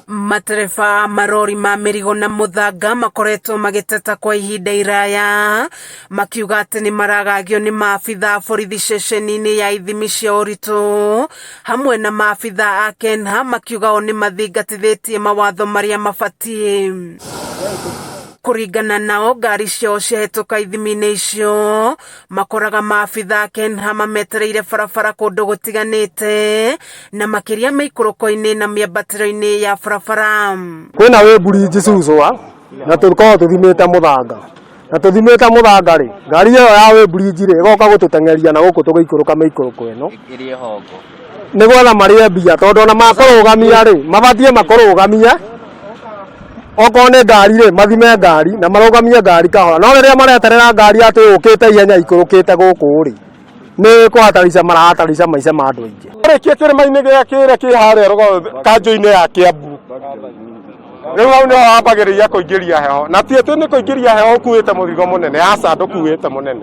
Matereba a marori ma mĩrigo na mũthanga makoretwo magĩteta kwa ihinda iraya makiuga atĩ nĩ maragagio nĩ maabitha a borithi ceceni-inĩ ya ithimi cia ũritũ hamwe na maabitha a KENHA makiuga o nĩ mathingatithĩtie mawatho marĩa mabatiĩ. Kũringana nao ngari ciao ciahĩtũka ithimi-inĩ icio makoraga maabitha a KENHA mametereire barabara kũndũ gũtiganĩte na makĩria mĩikũrũko-inĩ na mĩambatĩro-inĩ ya barabara. Kwĩna wĩ Suswa na tũkoragwo tũthimĩte mũthanga na tũthimĩte mũthanga rĩ, ngari ĩyo ya wĩ rĩ ĩgoka gũtũteng'eria na gũkũ tũgĩikũrũka mĩikũrũko ĩno nĩ gwetha marĩe mbia tondũ ona makũrũgamia rĩ mabatiĩ makũrũgamie okorwo nĩ ngari rĩ mathime ngari na marũgamie ngari kahora no rĩrĩa mareterera ngari atĩ yũkĩte ihenya ikũrũkĩte gũkũ rĩ nĩ kũhatarica marahatarica maica ma andũ aingĩ. Rĩkia kĩrĩma-inĩ gĩa kĩrĩa kĩ harĩa rũgongo kanjũ-inĩ ya Kĩambu rĩu hau nĩho wambagĩrĩria kũingĩria heho na ti atĩ nĩ kũingĩria heho ũkuĩte mũrigo mũnene aca ndũkuĩte mũnene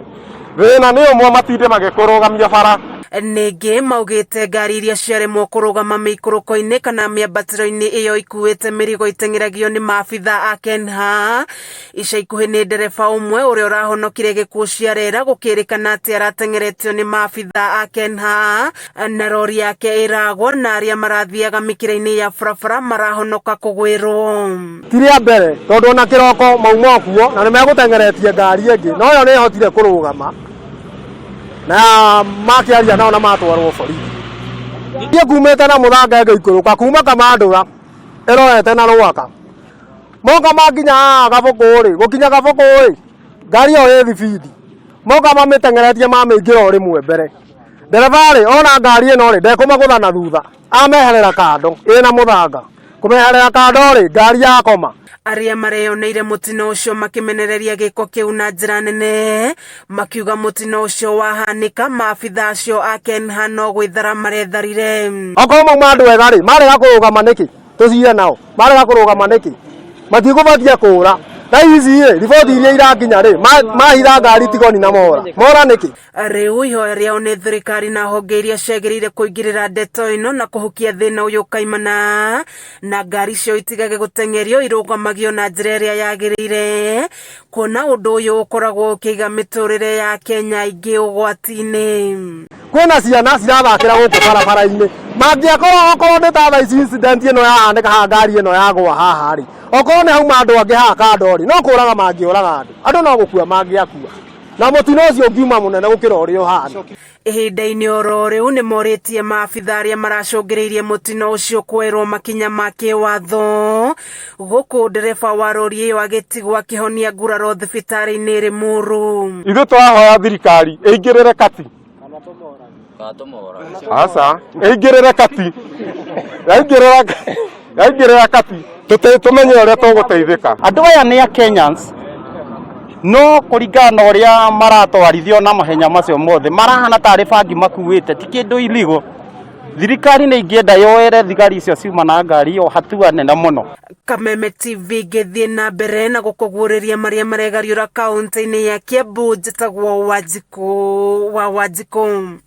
thĩna nĩ ũmwe matinde magĩkũrũgamia bara. Ningĩ maugĩte ngari iria ciaremwo kũrũgama mĩikũrũko-inĩ kana mĩambatĩro-inĩ ĩyo ikuĩte mĩrigo iteng'eragio nĩ maabitha a KENHA. Ica ikuhĩ nĩ ndereba ũmwe ũrĩa ũrahonokire gĩkuũ cia rera gũkĩrĩkana atĩ arateng'eretio nĩ maabitha a KENHA na rori yake ĩragwa na arĩa marathiaga mĩkĩra-inĩ ya barabara marahonoka kũgwĩrwo. Ti rĩa mbere tondũ ona kĩroko mauma kuo na nĩ megũteng'eretie ngari ĩngĩ no yo nĩ ĩhotire kũrũgama na makĩaria nao na matwarwo borithi. Niĩ ngumĩte na mũthanga ĩngĩikũrũka kuma Kamandũra ĩrorete na Rwaka moka makinya haha Gabũkũ rĩ gũkinya Gabũkũ rĩ ngari ĩyo ĩ thibindi moka mamĩteng'eretie mamĩingĩra o rĩmwe mbere ndereba rĩ ona ngari ĩno rĩ ndekũmagũtha na thutha ameherera kando ĩna mũthanga kũmeherera kando rĩ ngari yakoma. Arĩa mareyoneire mũtino ũcio makĩmenereria gĩko kĩu na njĩra nene makiuga mũtino ũcio wahanĩka maabitha acio a KENHA no gwĩthara maretharire. Okorwo mauma andũ ega rĩ marega kũrũgama nĩkĩ tũcire nao marega kũrũgama nĩkĩ matigũbatie kũra thaa ici rĩ riboti iria irakinya rĩ mahitha ngari tigoni na mora mora nĩkĩ. Rĩu ihoya rĩao nĩ thirikari na honge iria ciagĩrĩire kũingĩrĩra ndeto ĩno na kũhukia thĩna ũyũ kaimana na ngari ciao itigage gũteng'erio irũgamagio na njĩra ĩrĩa yagĩrĩire kuona ũndũ ũyũ ũkoragwo ũkĩiga mĩtũrĩre ya Kenya aingĩ ũgwati-inĩ. Kwĩna ciana cirathakĩra gũkũ barabara-inĩ mangĩakorwo okorwo nĩ ta thaa ici incident ĩno yahanĩka haha ngari ĩno yagwa haha rĩ okorwo nĩ hauma andũ angĩ haha kando rĩ no kũraga mangĩũraga andũ andũ no gũkua mangĩakua na mũtino ũcio ũngiuma mũnene gũkĩra ũrĩa ũhana. Ihinda-inĩ oro rĩu nĩ morĩtie maabitha arĩa maracũngĩrĩirie mũtino ũcio kuoerwo makinya ma kĩwatho gũkũ ndereba wa rori ĩyo agĩtigwo akĩhonia nguraro thibitarĩ-inĩ Limuru. Ithuĩ tũrahoya thirikari ĩingĩrĩre kati aca ĩingĩrĩre kati yaingĩrĩra yaingĩrĩra kati tũmenye ũrĩa tũgũteithĩka. Andũ aya nĩ a Kenyans no kũringana na ũrĩa maratwarithio na mahenya macio mothe marahana tarĩ bangi makuĩte ti kĩndũ illegal. Thirikari nĩ ingĩenda yoere thigari icio ciuma na ngari ĩyo hatua nene mũno. Kameme TV ngĩthiĩ na mbere na gũkũguũrĩria marĩa maregariũra kaũntĩ-inĩ ya Kiambu njĩtagwo Wanjikũ wa Wanjikũ.